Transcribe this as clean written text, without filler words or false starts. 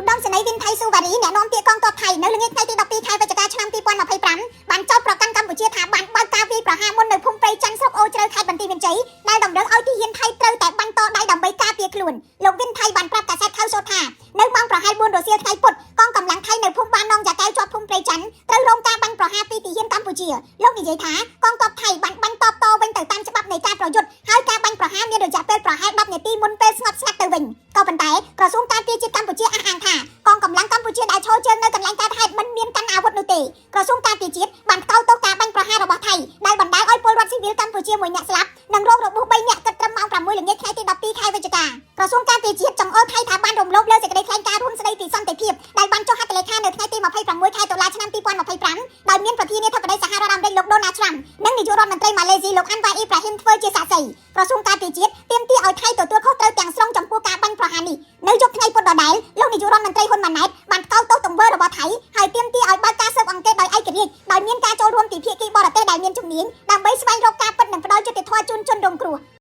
ឧត្តមសេនីយ៍វិនថៃស៊ូវ៉ារីអ្នកនាំពាក្យកងទ័ពថៃនៅល្ងាចថ្ងៃទី12ខែវិច្ឆិកាឆ្នាំ2025បានចោទប្រកាន់កម្ពុជាថាបានបើកការវាយប្រហារមុននៅភូមិព្រៃច័ន្ទស្រុកអូជ្រៅខេត្តបន្ទាយមានជ័យដែលតម្រូវឲ្យទាហានថៃត្រូវតែបាញ់តដៃដើម្បីការពារខ្លួនលោកវិនថៃបានប្រាប់កាសែតខៅសូថានៅម៉ោងប្រហែល4រសៀលថ្ងៃពុធកងកម្លាំងថៃនៅភូមិបាននងយ៉ាកែវជាប់ភូមិព្រៃច័ន្ទត្រូវរងការបាញ់ប្រហារពីទាហានកម្ពុជាលោកនិយាយថាកងទ័ពថៃបានបាញ់តបតវិញទៅតាមច្បាប់នៃការប្រយុទ្ធហើយការបាញ់ប្រហារមានរយៈពេលប្រហែល10នាទីមុនពេលស្ងប់ស្ងាត់ទៅវិញក៏ប៉ុន្តែក្រសួងការពារជាតិកម្ពុជាអះអាងថាកងកម្លាំងកម្ពុជាដែលឈរជើងនៅកន្លែងកើតហេតុមិនមានកាន់អាវុធនោះទេក្រសួងការពារជាតិបានថ្កោលទោសការបាញ់ប្រហាររបស់ថៃដែលបណ្ដាលឲ្យពលរដ្ឋស៊ីវិលកម្ពុជាមួយនាក់ស្លាប់និងរងរបួស3នាក់គិតត្រឹមម៉ោង6ល្ងាចថ្ងៃទី12ខែវិច្ឆិកាក្រសួងការពារជាតិចង្អុលថៃថាបានរំលោភលើសេចក្តីថ្លែងការណ៍រួមស្តីពីសន្តិភាពដែលបានចុះហត្ថលេខានៅថ្ងៃទី26ខែតុលាឆ្នាំ2025ដោយមានប្រធានាធិបតីសហរដ្ឋអាមេរិកលោកដូណាល់ត្រាំនិងនាយករដ្ឋមន្ត្រីម៉ាឡេស៊ីលោកអាន់វ៉ាអ៊ីប្រាហ៊ីមធ្វើជាសាក្សីក្រសួងការពារជាតិទាមទារឲ្យថៃទទួលខុសត្រូវទាំងស្រុងចំពោះការបាញ់ប្រហារនេះនៅយប់ថ្ងៃពុធដដែលលោកនាយករដ្ឋមន្ត្រីហ៊ុនម៉ាណែតបានថ្កោលទោសទង្វើរបស់ថៃហើយទាមទារឲ្យបើកការស៊ើបអង្កេតដោយឯករាជ្យដោយមានការចូលរួមពីភាគីបរទេសដែលមានជំនាញដើម្បីស្វែងរកការពិតនិងផ្ដល់យុត្តិធម៌ជូនជនរងគ្រោះ។